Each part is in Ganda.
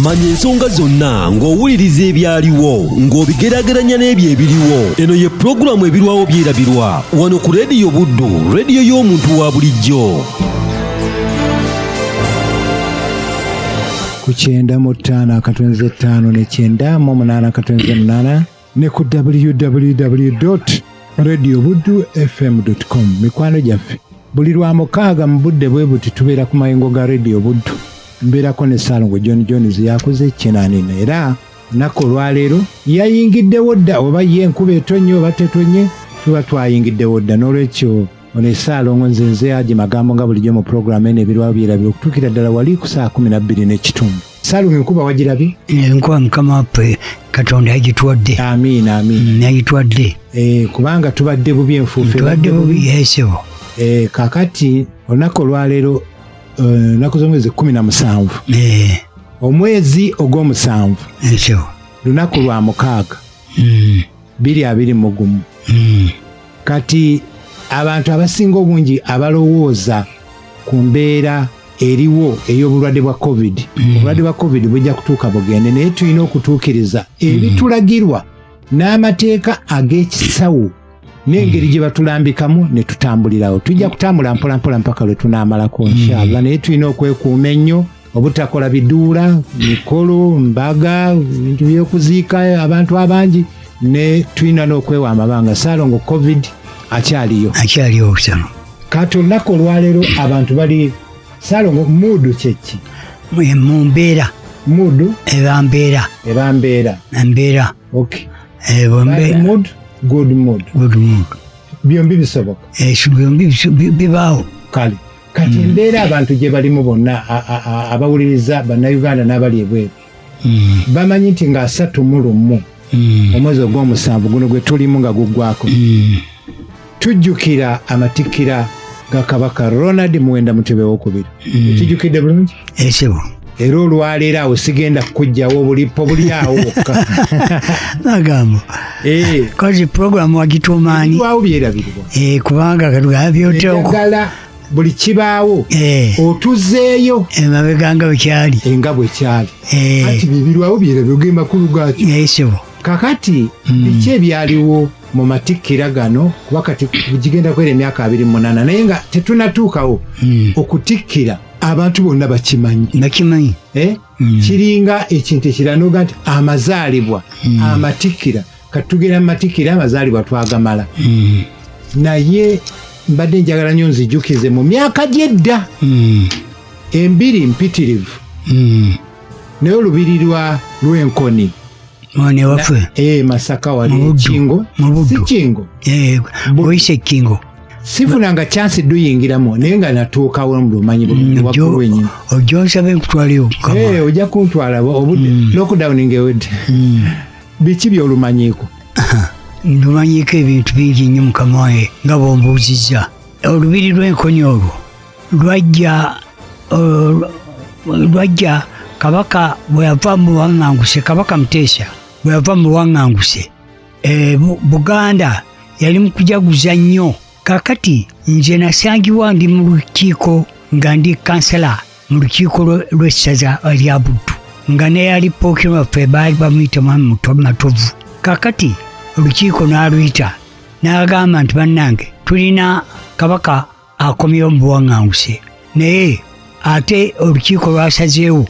Manya ensonga zonna ng'owuliriza ebyaliwo ng'obigeraageranya n'ebyo ebiriwo. Eno ye pulogulaamu Ebirwawo Byerabirwa wano ku Leediyo Buddu, leediyo y'omuntu wa bulijjo. Ku 95.5 ne 98.8 ne ku www radio buddu fm com. Mikwano gyaffe, buli lwa mukaaga mu budde bwe buti tubeera ku mayengo ga Radio Buddu. Mbeerako ne Ssaalongo John Jones yakoze kyenanina, era lunaku olwaleero yayingiddewo dda, oba ye enkuba etonye oba tetonye, tuba twayingiddewo dda. N'olwekyo ono Essaalongo, nze nze Haji Magambo, nga bulijjo mu pulogulaamu eno Ebirwawo Byerabira, okutuukira ddala wali ku saa 12 n'ekitundu. Ssaalongo, enkuba wagirabye? Enkuba Mukama waffe Katonda yagitwadde. Amiina, amiina. Yagitwadde. Kubanga tubadde bubi, enfuufu. Tubadde bubi, esebo. Kakati olunaku olwaleero, ennaku z'omwezi 17, omwezi ogw'omusanvu, lunaku lwa mukaaga, 2021. Kati abantu abasinga obungi abalowooza ku mbeera eriwo ey'obulwadde bwa COVID, obulwadde bwa COVID bujja kutuuka bugende, naye tulina okutuukiriza ebitulagirwa n'amateeka ag'ekisawo n'engeri gye batulambikamu ne tutambulirawo. Tujja kutambula mpolampola mpaka lwe tunaamalako, inshallah, naye tulina okwekuuma ennyo obutakola biduula, mikolo, mbaga, bintu by'okuziika abantu abangi, ne tulina n'okwewa amabanga. Saalongo, COVID akyaliyo. Akyaliyo sano. Kati olunaku olwaleero abantu bali, Saalongo, mood kyeki? Mu mbeera. Mood. Eba mbeera. Eba mbeera. Embeera. Okay. Bad mood, good mood. Good mood. Byombi bisoboka. Byombi bibaawo. Kale kati embeera abantu gye balimu bonna, abawuliriza, Bannayuganda n'abali ebweru, bamanyi nti nga 31 omwezi ogw'omusanvu guno gwe tulimu nga guggwako, tujjukira amatikkira ga Kabaka Ronald Muwenda Mutebi Owokubiri. Ekijjukidde bulungi? Esebo. Era olwaleero awo sigenda kukugjawo obulipo buli awo wokka. Magambo. Kozi program wagituumaani? Ebirwawo byerabirwa. Kubanga katugaa byoteoko. Njagala buli kibaawo otuzeeyo emabega nga bwekyali. Nga bwekyali. Ati bibirwawo byerabirwa ge makulu gaakyo. Esebo. Kakati biki ebyaliwo mu matikkira gano? Kuba kati gigenda kwera emyaka 28, naye nga tetunatuukawo okutikkira, abantu bonna bakimanyi. Bakimanyi. Eh? Kiringa ekintu ekirala noga nti amazaalibwa, amatikkira. Kati tugenda mu matikkira, amazaalibwa twagamala. Naye mbadde njagala nnyo nzijukize mu myaka gy'edda, embiri mpitirivu, naye olubiri lwa lw'Enkoni Mwana waffe. Masaka wali. Mu Buddu. Kingo. Mu Buddu. Si Kingo? Oyise Kingo. Sifunanga chance duyingiramu, naye nga natuukawo mu lumanyi waggulu wenyini. Ojja onsabe nkutwaleyo, Mukama. Ojja kuntwala obudde lockdown ng'ewedde. Biki by'olumanyiiko? Ndumanyiiko ebintu bingi nnyo, mukama wange, nga bw'ombuuzizza. Olubiri lw'Enkoni olwo lwajja Kabaka bwe yava mu buwaŋŋanguse, Kabaka Muteesa bwe yava mu buwaŋŋanguse, Buganda yali mu kujaguza nnyo. Kaakati nze nasangibwa ndi mu lukiiko, nga ndi kansala mu lukiiko lw'essaza lya Buddu, nga neyali Pookino waffe baali bamuyita Mwami Matovu. Kaakati olukiiko n'aluyita n'agamba nti, "Bannange, tulina Kabaka akomyewo mu buwaŋŋanguse, naye ate olukiiko lwasazeewo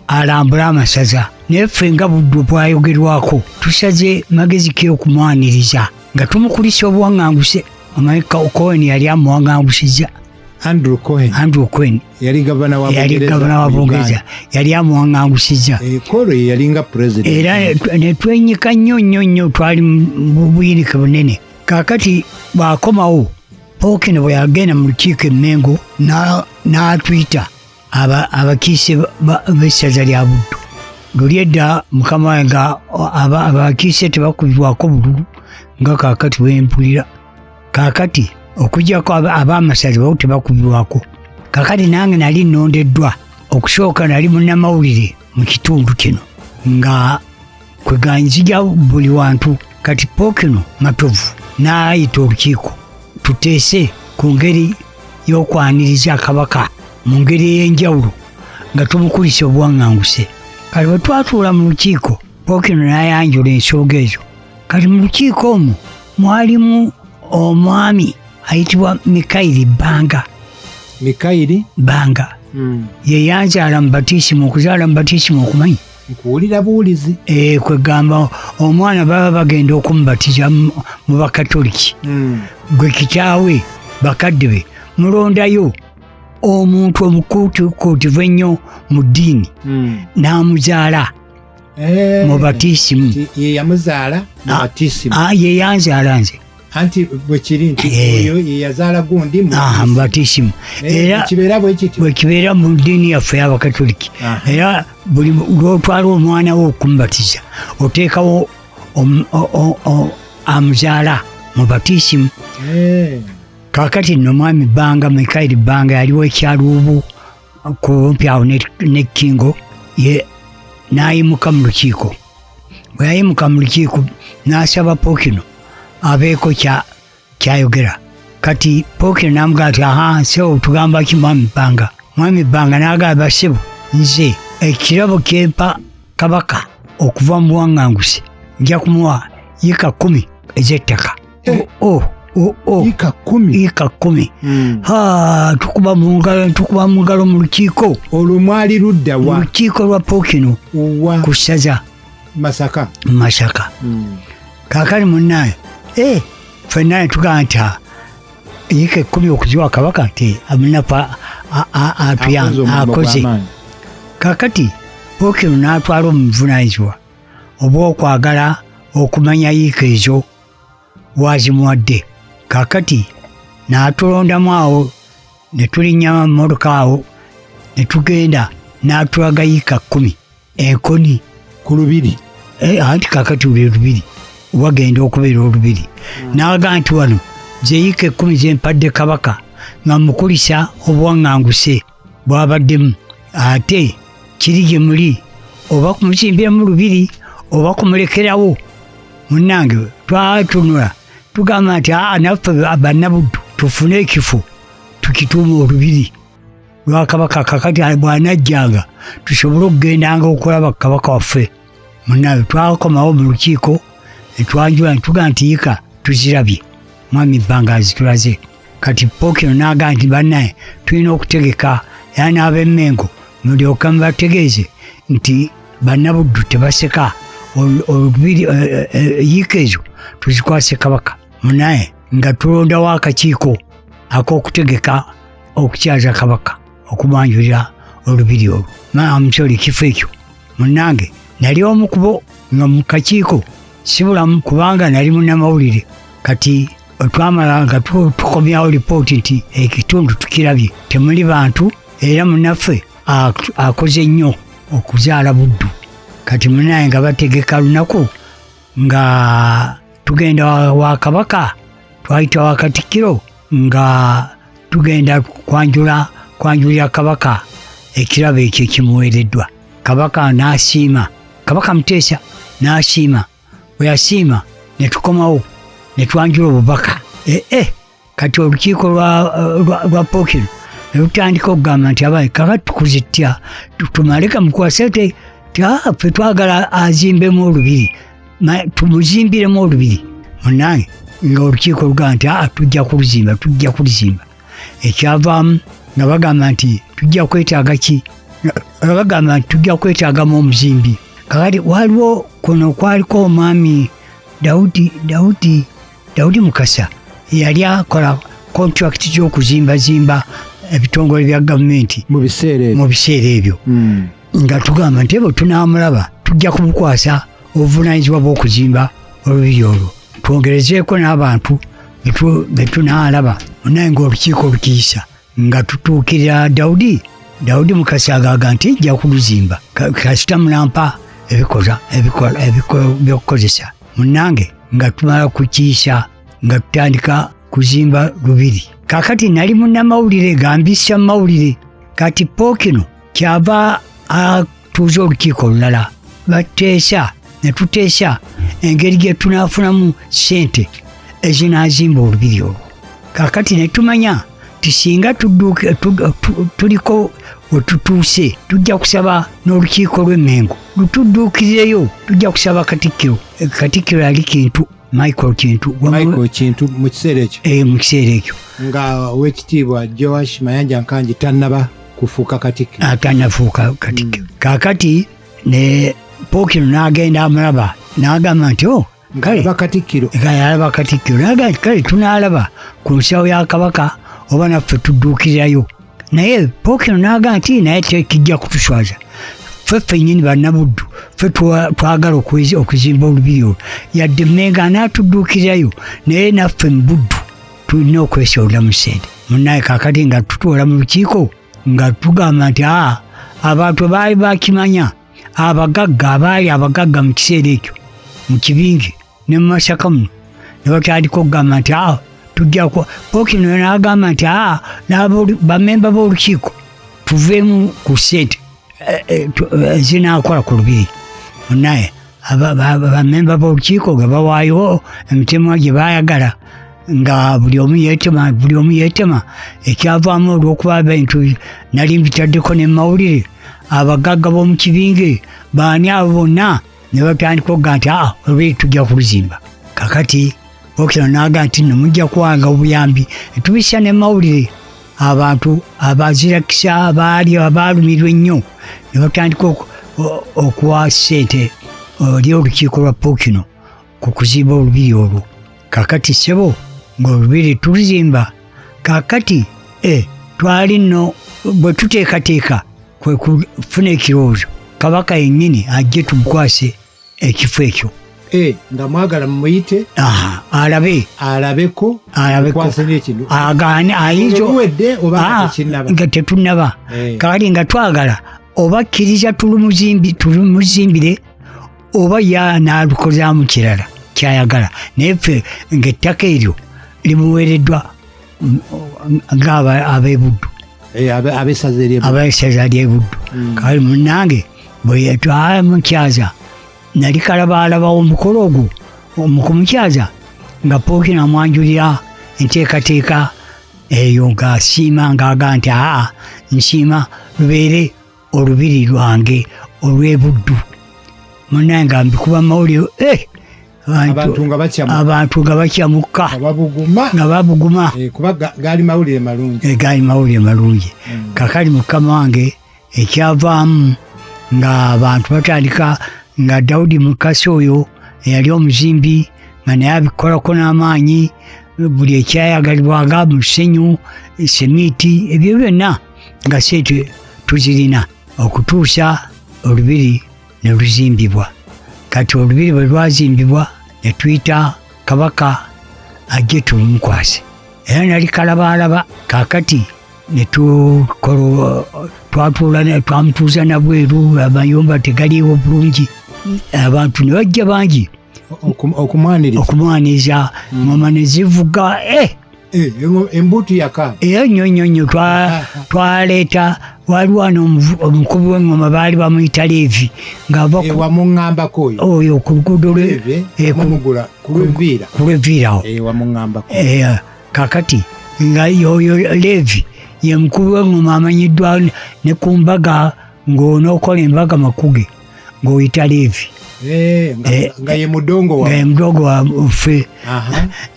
alambule amasaza, naye ffe nga Buddu bwayogerwako tusaze magezi ki okumwaniriza nga tumukulisa obuwaŋŋanguse?" Omanyi Cohen yali amuwaŋŋangusizza. Andrew Cohen. Andrew Cohen. Yali gavana wa yali Bungereza gavana wa mu Bungereza. Uganda. Yali amuwaŋŋangusizza. Kolo ye yalinga president. Era ne twenyika nnyo nnyo nnyo, twali mu buyinike bunene. Kaakati bw'akomawo Pookino, bwe yagenda mu lukiiko e Mmengo, n'atuyita abakiise b'essaza lya Buddu. Luli edda, mukama wange, nga abakiise tebakubibwako bululu nga kaakati bwempulira. Kaakati okuggyako ab'amasaza bo tebakubibwako. Kaakati nange nali nnondeddwa. Okusooka nali munnamawulire mu kitundu kino, nga kweganzija buli wantu. Kati Pookino Matovu n'ayita olukiiko tuteese ku ngeri y'okwaniriza Kabaka mu ngeri ey'enjawulo nga tumukulisa obuwaŋŋanguse. Kati bwe twatuula mu lukiiko, Ppookino n'ayanjula ensonga ezo. Kati mu lukiiko omwo mwalimu omwami ayitibwa Mikayiri Bbanga. Mikayiri Bbanga. Ye yanzaala mu batiisimu, okuzaala mu batiisimu okumanyi? Nkuwulira buwulizi. Kwegamba omwana baba bagenda okumubatiza mu Bakatoliki. Gwe kitaawe, bakadde be, mulondayo omuntu omukuutukuutivu ennyo mu ddiini n'amuzaala mu batiisimu. Ye yamuzaala mu batiisimu. Ye yanzaala nze. Anti bwe kiri nti oyo ye yazaala gundi mu mu batiisimu. Era kibeera bwe kityo. Bwe kibeera mu ddiini yaffe y'Abakatoliki. Era buli lw'otwala omwana wo okumubatiza, oteekawo amuzaala mu batiisimu. Kaakati nno mwami Bbanga, Mikayiri Bbanga yaliwo ekyaluubu kumpi awo ne Kingo, ye n'ayimuka mu lukiiko. Bwe yayimuka mu lukiiko n'asaba Ppookino abeeko kyayogera. Kati Ppookino n'amugamba nti, aha, ssebo tugamba ki mwami Bbanga? Mwami Bbanga n'agamba, ssebo, nze ekirabo kye mpa Kabaka okuva mu buwaŋŋanguse nja kumuwa yiika 10 ez'ettaka. Yiika 10? Yiika 10. Ha, tukuba mu ngalo, tukuba mu ngalo mu lukiiko. Olwo mwali ludda wa? Mu lukiiko lwa Ppookino. Wa? Ku ssaza. Masaka. Masaka. Kaakati munnaye, ffenna ne tugamba nti, ha, yiika 10 okuziwa Kabaka nti munnaffe Akoze omulimu akoze. gw'amaanyi. Kaakati Ppookino n'atwala obuvunaanyizibwa obw'okwagala okumanya yiika ezo wazimuwadde. Kaakati n'atulondamu awo ne tulinnya mmotoka awo ne tugenda n'atulaga yiika 10 enkoni. Ku lubiri. Anti kaakati lwe lubiri wagenda okubeera olubiri. N'agamba nti wano ze yiika 10 ze mpadde Kabaka nga mukulisa obuwaŋŋanguse bw'abaddemu, ate kiri gye muli oba kumuzimbiramu lubiri oba kumulekerawo. Munnange twatunula tugamba nti aa, naffe bannabuddu tufune ekifo tukituume olubiri lwa Kabaka. Kakati bw'anajjanga tusobole okugendanga okulaba Kabaka waffe. Munnange twakomawo mu lukiiko ne twanjula ne tugamba nti yiika tuzirabye, mwami Bbanga azitulaze. Kati Ppookino n'agamba nti bannaye tulina okutegeka era n'ab'Emmengo mulyoke mubategeeze nti bannabuddu tebaseka, olubiri, yiika ezo tuzikwase Kabaka. Munaye nga tulondawo akakiiko ak'okutegeka okukyaza Kabaka okumwanjulira olubiri olwo. Amusoli ekifo ekyo munnange nali omu ku bo nga mu kakiiko sibulamu kubanga nali munnamawulire. Kati twamala nga tukomyawo lipooti nti ekitundu tukirabye temuli bantu, era munnaffe akoze nnyo okuzaala Buddu. Kati munnaye nga bategeka lunaku nga tugenda wa Kabaka, twayita wa Katikkiro nga tugenda kwanjulira Kabaka ekirabo ekyo ekimuweereddwa. Kabaka n'asiima, Kabaka Muteesa n'asiima. Bwe yasiima ne tukomawo ne twanjula obubaka. Kati olukiiko lwa Ppookino ne lutandika okugamba nti abaye kakati tukuze tutya, tumale kamukwase ffe twagala azimbemu olubiri, tumuzimbiremu olubiri. Munnange nga olukiiko lugamba nti tujja kuluzimba, tujja kuluzimba. Ekyavaamu nga bagamba nti tujja kwetaaga ki? Nga bagamba nti tujja kwetaagamu omuzimbi. Kakati waliwo kuno kwaliko omwami Daudi Mukasa yali akola contract y'okuzimbazimba ebitongole bya gavumenti mu biseera ebyo. Mu biseera ebyo. Nga tugamba nti bwe tunaamulaba tujja kumukwasa obuvunaanyizibwa bw'okuzimba olubiri olwo, twongerezeeko n'abantu be tunaalaba. Naye ng'olukiiko lukiyisa nga tutuukirira Daudi. Daudi Mukasa agamba nti nja kuluzimba. Kasita munampa ebyokukozesa. Munnange nga tumala kukiyisa nga tutandika kuzimba lubiri. Kaakati nali munnamawulire gambisa mawulire. Kati Ppookino kyava atuuza olukiiko olulala, bateesa ne tuteesa engeri gye tunaafunamu ssente ezinaazimba olubiri olwo. Kaakati ne tumanya nti singa tuliko Wetutuuse tujja kusaba n'olukiiko lw'Emmengo lutudduukirireyo, tujja kusaba Katikkiro. Katikkiro yali Kintu, Michael Kintu. Michael Kintu mu kiseera ekyo. Mu kiseera ekyo. Nga owekitiibwa Joash Mayanja Nkangi tannaba kufuuka Katikkiro. Atannafuuka Katikkiro. Kaakati ne Pookino n'agenda amulaba n'agamba nti o kale Alaba Katikkiro. Alaba Katikkiro n'agamba nti kale tunaalaba ku nsawo ya Kabaka oba naffe tudduukirirayo. Naye Pookino n'agamba nti naye tekijja kutuswaza, ffe ffennyini bannabuddu ffe twagala okuzimba olubiri olwo, yadde Mmengo anaatudduukirirayo naye naffe mu Buddu tulina okwesowolamu mu ssente. Munnaye kaakati nga tutuula mu lukiiko nga tugamba nti aa abantu baali bakimanya, abagagga abaali abagagga mu kiseera ekyo mu Kibinge ne mu Masaka muno ne batandika okugamba nti aa tujja ku Pookino n'agamba nti aa bammemba b'olukiiko tuveemu ku ssente zinaakola ku lubiri. Munnaye bammemba b'olukiiko nga bawaayo emitemwa gye baayagala, nga buli omu yeetema, buli omu yeetema. Ekyavaamu olw'okuba ebintu nali mbitaddeko ne mawulire, abagagga b'omu Kibinge baani abo bonna ne batandika okugamba nti aa olubiri tujja kuluzimba. Kakati Pookino n'agamba nti nno mujja kuwanga obuyambi, ne tubissa ne mawulire. Abantu abazirakisa abaali abaalumirwa ennyo ne batandika okuwa ssente eri olukiiko lwa Pookino ku kuzimba olubiri olwo. Kakati ssebo ng'olubiri tuluzimba, kakati twali nno bwe tuteekateeka kwe kufuna ekirowoozo Kabaka yennyini ajje tumukwase ekifo ekyo. Nga mwagala mumuyite. Aha, alabe. Alabeko, Alabeko. Mukwase n'ekintu. Agaane, ayinza Olwo luwedde oba nga tekinnaba? Nga tetunnaba. Kakati nga twagala oba kkiriza tulumuzimbire oba ya n'alukozaamu kirala kyayagala, naye ffe ng'ettaka eryo limuweereddwa ng'ab'ebuddu. Ab'essaza ery'Ebuddu. Ab'essaza ly'Ebuddu. Kale munnange bwe yatwamukyaza nali kalabaalaba omukolo ogwo mu kumukyaza nga Pookino amwanjulira enteekateeka eyo ng'asiima, ng'agamba nti aa nsiima lubeere olubiri lwange olw'Ebuddu. Munnange nga mbikuba mawulire, Abantu nga bakyamuka. Abantu nga bakyamuka. Nga babuguma. Nga babuguma. Kuba gaali mawulire malungi. Gaali mawulire malungi. Kakali mukama wange ekyavaamu nga abantu batandika nga Daudi Mukasa oyo eyali omuzimbi nga naye abikolako n'amaanyi, buli ekyayagalibwanga musenyu, semiiti, ebyo byonna nga ssente tuzirina okutuusa olubiri ne luzimbibwa. Kati olubiri bwe lwazimbibwa ne tuyita Kabaka ajje tumukwase, era nali kalabaalaba. Kaakati ne tukola, twatuula ne twamutuuza nabweru, amayumba tegaliiwo bulungi, abantu ne bajja bangi Okumwaniriza. Okumwaniriza, ngoma ne zivuga. Embuutu yaka. Era nnyo nnyo nnyo twaleeta, waliwo wano omukubi w'engoma baali bamuyita Leevi ng'ava Wamuŋŋambako oyo. Oyo ku luguudo lwe Leevi, wamumugula ku lw'Evviira. Ku lw'Evviira awo. Wamuŋŋambako. Kaakati nga oyo Leevi ye mukubi w'engoma amanyiddwa ne ku mbaga, ng'onookola embaga makuge ng'oyita Leevi. Nga ye mudongo wa. Nga ye mudongo wa ffe.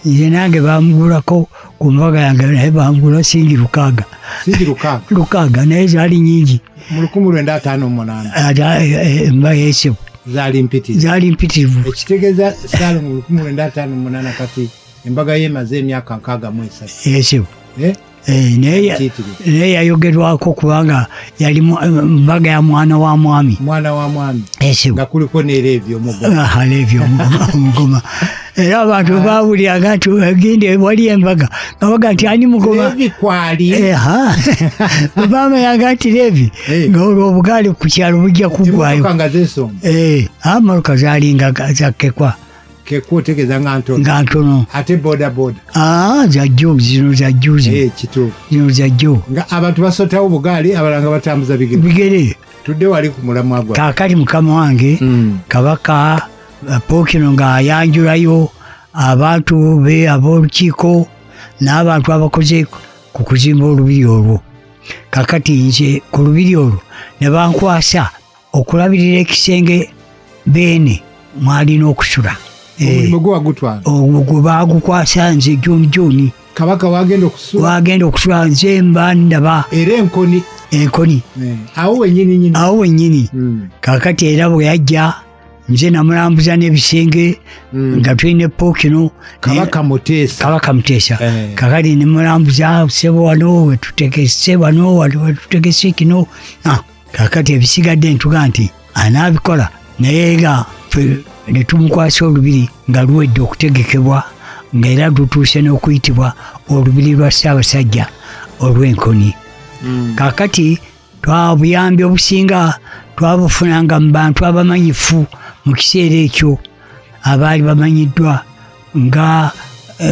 Nze nange bamugulako ku mbaga yange, naye bamugula singi 6. Singi 6. 6, naye zaali nnyingi. Mu 1958. Ate, embaga y'esebo. Zaali mpitirivu. Zaali mpitirivu. Ekitegeeza Saalongo mu 1958 kati embaga ye emaze emyaka 63. Esebo. Kiyitirivu. Naye yayogerwako kubanga yali mbaga ya mwana wa mwami. Mwana wa mwami. Esebo. Nga kuliko ne Leevi omugoma. Aha, Leevi omugoma. Era abantu baawuliraga nti genda wali embaga. Nga baga nti ani mugoma? Leevi kwali. Ha. Bwe baamanyaga nti Leevi, nga olwo obugaali ku kyalo bujja kuggwaayo. Emmotoka nga zeesomba. Emmotoka zaalinga za kekwa. Kekwa otegeeza nga ntono. Nga ntono. Ate boda boda. Za jjo, zino za jjo zino. Kituufu. Zino za jjo. Nga abantu basotawo bugaali, abalala nga batambuza bigere. Bigere. Tudde wali ku mulamwa gwa. Kaakati mukama wange, Kabaka Pookino ng'ayanjulayo abantu be ab'olukiiko n'abantu abakoze ku kuzimba olubiri olwo. Kakati nze ku lubiri olwo ne bankwasa okulabirira ekisenge Beene mwalina okusula. Omulimu gwe wagutwala? Ogwo gwe baagukwasa nze John John. Kabaka wagenda okusula? Wagenda okusula nze mba ndaba. Era enkoni? Enkoni. Awo wennyini nyini? Awo wennyini. Kakati era bwe yajja nze namulambuza n'ebisenge nga tulina epookino. Kabaka Muteesa. Kabaka Muteesa. Kakati ne mulambuza, ssebo wano wetutegese, wano wetutegese kino. Kakati ebisigadde ntuga nti anaabikola, naye nga ffe ne tumukwasa olubiri nga luwedde okutegekebwa, nga era lutuuse n'okuyitibwa olubiri lwa Ssaabasajja olw'Enkoni. Kakati twabuyambi obusinga twabufunanga mu bantu abamanyifu mu kiseera ekyo abaali bamanyiddwa nga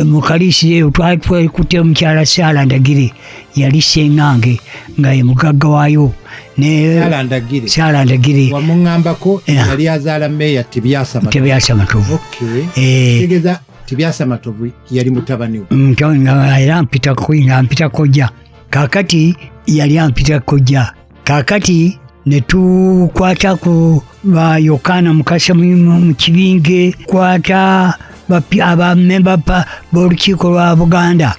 mu kaliisi eyo twali twekutte omukyala Saala Ndagire, yali ssengange nga ye mugagga waayo. Ne Saala Ndagire. Saala Ndagire. Wamuŋŋambako yali azaala Meeya Tibyasa Matovu. Tibyasa Matovu. Kitegeeza Tibyasa Matovu yali mutabani we. Nga era nga mpita kojja. Kaakati yali ampita kojja. Kaakati ne tukwata ku ba Yokaana Mukasa mu Kibinge, kwata abamemba b'olukiiko lwa Buganda.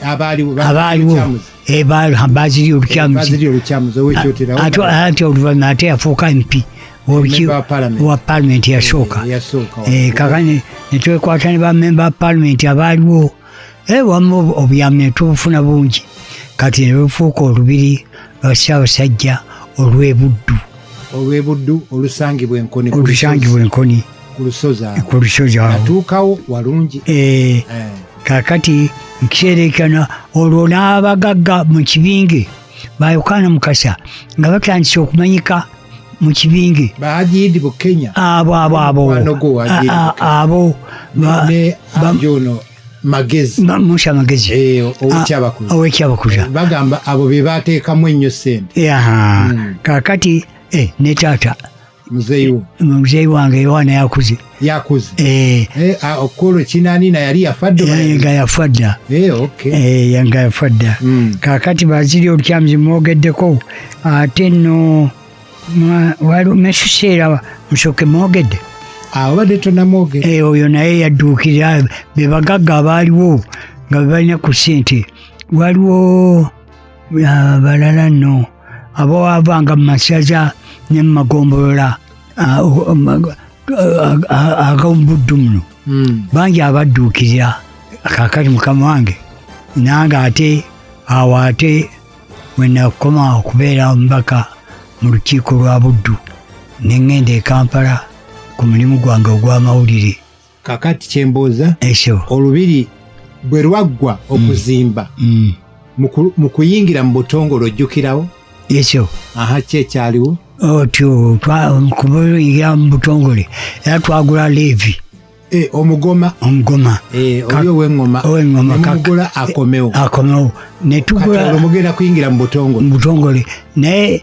Abaaliwo, Abaaliwo. Olukyamuzi. Baziri Olukyamuzi. Baziri Olukyamuzi, ow'Ekyotera. Ate oluvannyuma ate yafuuka MP Member wa Parliament. wa Parliament yasooka. Yasooka. Kakati ne twekwata ne bamemba ba Parliament abaaliwo. Wamu obuyambi ne tubufuna bungi. Kati ne lufuuka olubiri lwa Ssaabasajja olw'e Buddu. Olw'e Buddu olusangibwa Enkoni ku Olusangibwa lusozi. Enkoni. Ku lusozi awo. Ku lusozi awo. Natuukawo walungi. Kaakati mu kiseera ekyo olwo n'abagagga mu Kibinge ba Yokaana Mukasa nga batandise okumanyika mu Kibinge. Ba Haji Idi Bukenya. Abo, abo, abo. Mukwano gwo wa Haji Idi Bukenya. Abo, Ne Haji ono Magezi. Musa Magezi. Ow'Ekyabakuza. Ow'Ekyabakuza. Bagamba abo be baateekamu ennyo ssente. Kaakati, ne taata. Muzeeyi wo. Muzeeyi wange Yowaana yakuze. Yakuze. Okolo Kinanina yali yafa dda? Nga yafa dda. Okay. Nga yafa dda. Kaakati Baziri Olukyamuzi mwogeddeko, ate nno waliwo Mesuseera Musoke mwogedde. Awo badde tonnamwogera. Oyo naye yadduukirira be bagagga abaaliwo nga be balina ku ssente. Waliwo abalala nno abaavanga mu masaza ne mu magombolola ag'omu Buddu muno. Bangi abadduukirira. Kaakati mukama wange nange ate awo ate we nakoma okubeera omubaka mu lukiiko lwa Buddu ne ŋŋenda e Kampala ku mulimu gwange ogw'amawulire. Kaakati kye mbuuza, Ekyo. olubiri bwe lwaggwa okuzimba, mu kuyingira mu butongole ojjukirawo? Ekyo. Aha, ki ekyaliwo? Otyo, kubuyingira mu butongole era twagula Leevi. Omugoma. Omugoma. Oli ow'eŋŋoma. Ow'eŋŋoma. Ne mumugula akomewo. Akomewo. Ne tugula Kati olwo mugenda kuyingira mu butongole. Mu butongole. Naye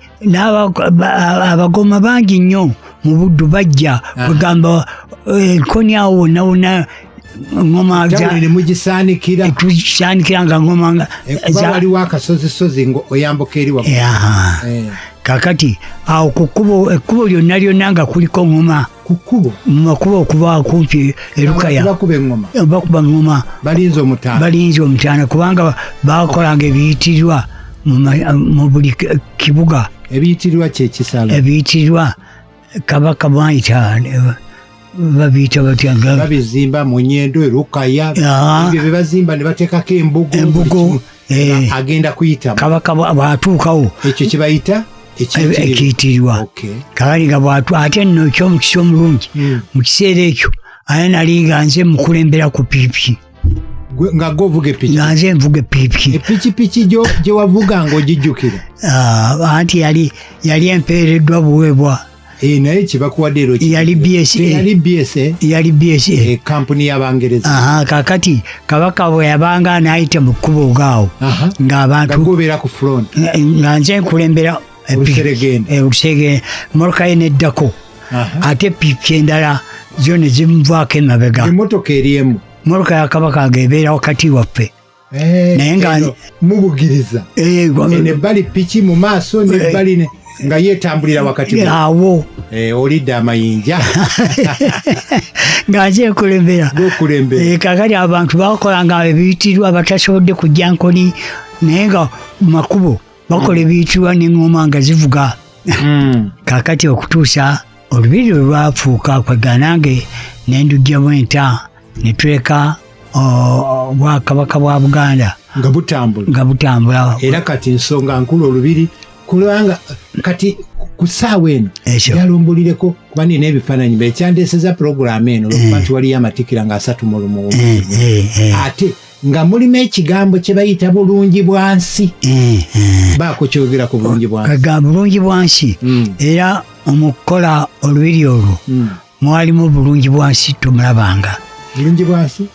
abagoma bangi nnyo mu Buddu bajja kugamba, Enkoni awo wonna wonna ŋŋoma za- Tawuni ne mugisaanikira. Tusaanikira nga ŋŋoma nga Kuba za- waliwo akasozisozi nga oyambuka eri waggulu. Kaakati awo ku kkubo, ekkubo lyonna lyonna nga kuliko ŋŋoma. Ku kkubo? Mu makubo okuva kumpi e Lukaya. Bakuba eŋŋoma. Bakuba ŋŋoma. Balinze omutaana. Balinze omutaana kubanga bakolanga ebiyitirirwa mu buli kibuga. Ebiyitirirwa kye kisalo. Ebiyitirirwa Kabaka bw'ayita, babiyita batya nga Babizimba mu Nyendo, e Lukaya. Ebyo bye bazimba ne bateekako embugo. Embugo, Buli kimu. Agenda kuyitamu. Kabaka bw'atuukawo. Ekyo kye bayita ekiyitirirwa. Ekiyitirirwa. Kakati nga ate nno eky'omukisa omulungi, mu kiseera ekyo, ate nali nga nze mukulembera ku pikipiki. Gwe, nga gwe ovuga epiki? Nga nze nvuga epikipiki. Epikipiki gye wavuga ng'ogijjukira? Anti yali empeereddwa buweebwa. Naye kye bakuwadde era okijjukira. Yali BSA. Yali BSA? Yali BSA. Kampuni y'Abangereza. Kaakati Kabaka bwe yabanga anaayita mu kkubo ng'awo, ng'abantu Nga gwobeera ku front. Nga nze nkulembera Oluseregende. Oluseregende. Emmotoka ye n'eddako. Ate epikipiki endala zo ne zimuvaako emabega. Emmotoka eri emu. Emmotoka ya Kabaka ng'ebeera wakati waffe. Naye nga mubugiriza eno ebbali piki mu maaso nebbali nga yeetambulira wakati awo. Olidde amayinja nga nze nkulembera. Gokulembera. Kakati abantu bakolanga ebiyitirwa batasobodde kujja nkoni, naye nga makubo bakola ebiyitirwa n'eŋŋoma nga zivuga. Kakati okutuusa olubiri lwe lwafuuka kwega nange ne ndugyamu enta ne tuleka obwakabaka bwa Buganda nga butambula, nga butambula. Era kati nsonga nkulu olubiri, kubanga kati ku ssaawa eno yalumbulireko kuba nina ebifaananyi bekyandeeseza pulogulaamu eno olwokuba nti waliyo amatikkira nga 31 ate nga mulimu ekigambo kye bayita bulungi bwa nsi. Baako kyogera ku bulungi bwa nsi. Bulungi bwa nsi. Era omukukola olubiri olwo mwalimu bulungi bwa nsi tumulabanga. Bulungi bwa nsi?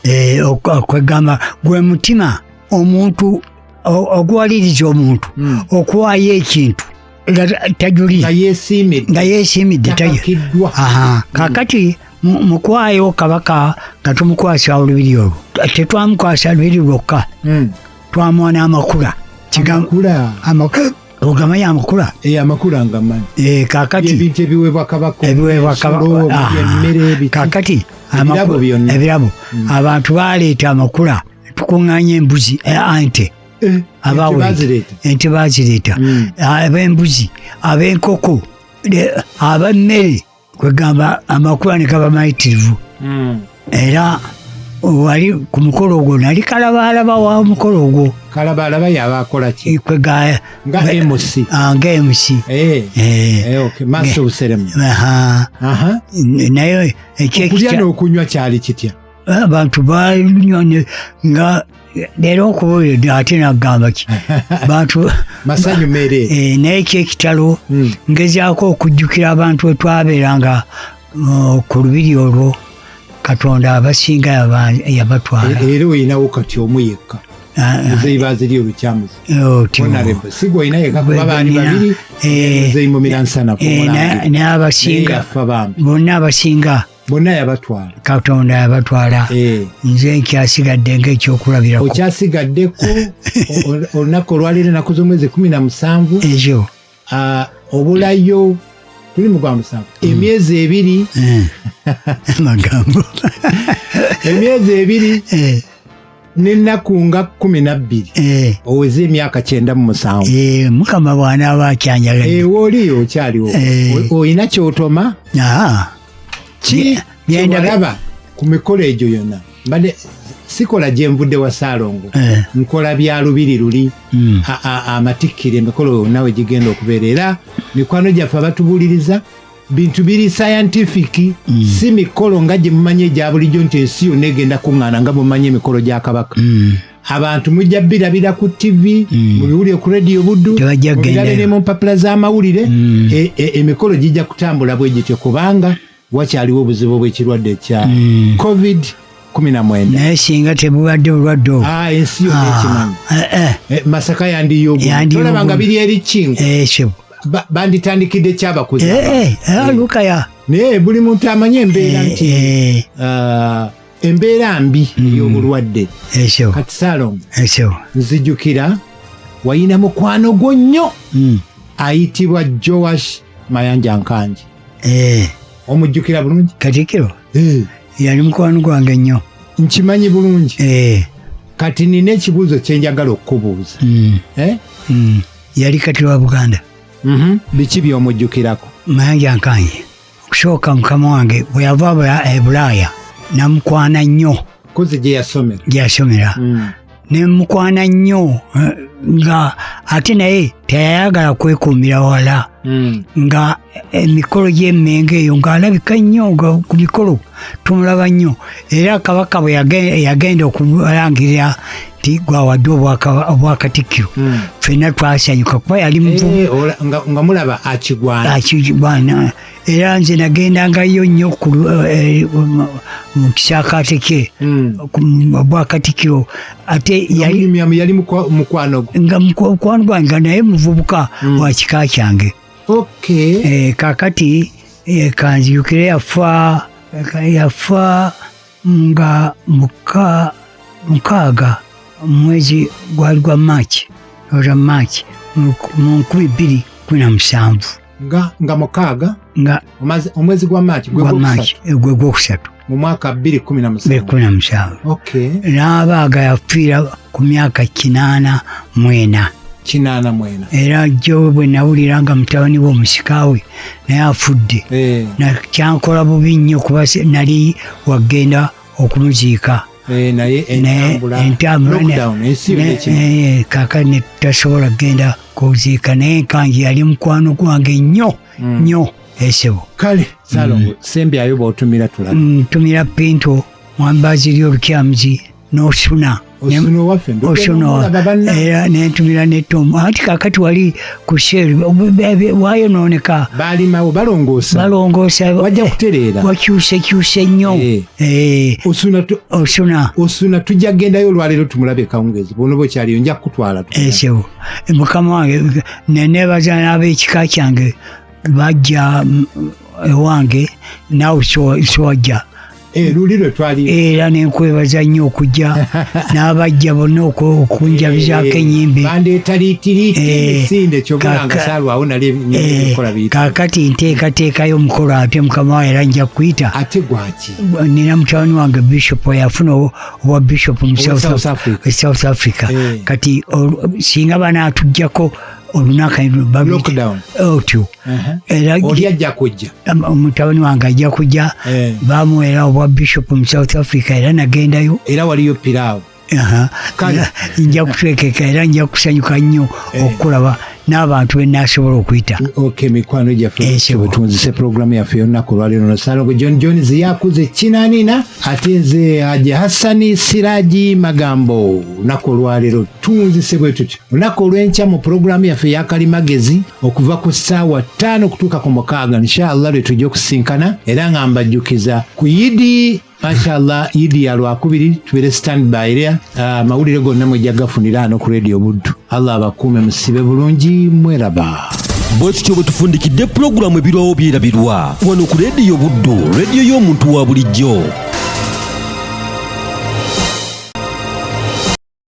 Okwegamba gwe mutima omuntu oguwaliriza omuntu okuwaayo ekintu nga tajulira, nga yeesiimidde, takakiddwa. Kaakati mukwayo kabaka nga tumukwasa olubiri olwo, tetwamukwasa lubiri lwokka, twamuwa n'amakula. Ogamanyi amakula? Amakula nga mmanyi. Kaakati ebintu ebiweebwa kabaka, ebiweebwa kabaka, emmere, kaakati ebirabo byonna, ebirabo. Abantu baleeta amakula, tukuŋŋaanya embuzi, ente, ente bazireeta, ab'embuzi, ab'enkoko, ab'emmere, kwegamba amakula ne gaba mayitirivu. Era wali ku mukolo ogwo nali kalabaalaba wa mukolo ogwo. Kalabaalaba yaba akola ki? Kwega nga MC. Nga MC. Okay, Master of ceremony. Naye okulya n'okunywa kyali kitya? Abantu banywa nga leero okubuulira ate nagamba ki bantu masanyu mere. Naye ekyekitalo ngezaako okujjukira abantu we twabeeranga ku lubiri olwo, Katonda abasinga yabatwala. Era olinawo kati omu yekka, Muzeeyi Baziri Olukyamuzi. Honorable, si gwe olina yekka kuba baali babiri, Muzeeyi Mumira Nsanafu naye abasinga bonna abasinga bonna yabatwala, Katonda yabatwala. Nze nkyasigadde ng'ekyokulabirako. Okyasigaddeko olunaku olwaleero ennaku z'omwezi 17 ekyo obulayo tuli mu gwa 7 emyezi 2 magambo emyezi 2 n'ennaku nga 12 oweze emyaka 97. Mukama bw'anaaba akyanjagadde. Wooli okyaliwo, olina ky'otoma ki kyewalaba ku mikolo egyo yonna? Mbadde sikola gye nvudde wa Ssaalongo, nkola bya lubiri luli, amatikkira emikolo yonna we gigenda okubeera. Era mikwano gyaffe abatubuuliriza bintu biri scientific, si mikolo nga gye mumanyi egya bulijjo nti ensi yonna egenda kuŋŋaana nga mumanyi emikolo gya Kabaka. Abantu mujja birabira ku TV, mubiwulire ku radio Buddu, mubirabe ne mu mpapula z'amawulire. Emikolo gijja kutambula bwe gityo kubanga wakyaliwo obuzibu bw'ekirwadde ekya COVID-19. Naye singa tebubadde bulwadde obwo, ensi yonna ekimanyi. Masaka yandiyoogudde, tolaba nga biri eri Kingo. Banditandikidde kyabakuza. Lukaya. Naye buli muntu amanyi embeera nti embeera mbi ey'obulwadde. Kati Ssaalongo, nzijukira wayina mukwano gwo nnyo ayitibwa Joash Mayanja Nkangi. Omujjukira bulungi? Katikkiro yali mukwano gwange nnyo. Nkimanyi bulungi. Kati nina ekibuuzo kye njagala okukubuuza. Yali katikkiro wa Buganda. Biki by'omujjukirako? Mayanja Nkangi okusooka mukama wange bwe yava e Bulaaya namukwana nnyo. Kozi gye yasomera. Gye yasomera. Ne mukwana nnyo nga ate naye teyayagala kwekuumira wala. Nga emikolo gy'Emmengo eyo ng'alabika nnyo, nga ku mikolo tumulaba nnyo. Era Kabaka bwe yagenda okulangirira nti gwawadde obwakatikkiro, ffenna twasanyuka kuba yali muvu. Nga mulaba akigwana. Akigwana. Era nze nagendangayo nnyo mu kisaakaate kye, bwakatikkiro. Ate yali mukwano gwo. Nga mukwano gwange, nga naye muvubuka wa kika kyange. Kaakati kanzijukire yafa nga 6 Mwezi gwali gwa Maaki, oza Maaki mu 2017. Nga 6. Nga Omwezi gwa Maaki gwa Maaki gwe gwokusatu mu mwaka 2017. 2017. Okay. N'abaaga yafiira ku myaka 84. 84. Era jjo bwe nawulira nga mutabani we omusikaawe naye afudde, kyankola bubi nnyo kuba nali wagenda okumuziika. Naye entambula kaka ne tutasobola kugenda kuziika, naye Nkangi yali mukwano gwange nnyo nnyo esebo. Kale Ssalongo, sembyayo bw'otumira tulabe. Ntumira Pinto Mwambaziri Olukyamuzi n'Osuna. Osuna owaffe, Osuna era nentumira ne Tom. Anti kakati wali ku Shell wayonooneka. Balimawo balongoosa. Balongoosa. Wajja kutereera. Wakyusekyuse nnyo. Osuna. Osuna tujja kugendayo olwaleero tumulabe kawungeezi. Bw'onoba okyaliyo nja kukutwala. Esebo. Mukama wange neneebaza n'ab'ekika kyange bajja ewange naawe siwajja. Luli lwe twali. Era nenkwebaza nnyo okujja n'abajja bonna okunjabizaako ennyimbi. Bandeeta liitiriiti emisinde ky'oba nga saalwawo nali ebikola biyitirivu. Kaakati nteekateekayo omukolo ate mukama wange era nja kuyita. Ate gwaki? Nina mutabani wange Bishop yafuna obwa Bishop mu South Africa. Kati singa banaatuggyako olunaku lockdown otyo. Era oli ajja kujja. Mutabani wange ajja kujja. Bamuweera obwa Bishop mu South Africa era nagendayo. Era waliyo piraawo. Nja kutwekeka era nja kusanyuka nnyo okulaba n'abantu be naasobola okuyita. Okay, mikwano gyaffe tunzise pulogulaamu yaffe y'olunaku olwaleero. No Ssalongo John Jones yakuze kinanina, ate nze Haji Hassani Siraji Magambo. Olunaku olwaleero tunzise bwe tutyo. Olunaku olw'enkya mu pulogulaamu yaffe ey'akalimagezi okuva ku ssaawa 5 okutuuka ku 6, inshallah lwe tujja okusinkana, era nga mbajjukiza ku Yidi. Mashallah, Yidi ya Lwakubiri tubeere standby era amawulire gonna mujja gafunira ano ku Radio Buddu. Allah abakuume, musibe bulungi, mweraba. Bwe tutyo bwe tufundikidde pulogulaamu ebirwawo byerabirwa wano ku Radio Buddu, radio y'omuntu wa bulijjo.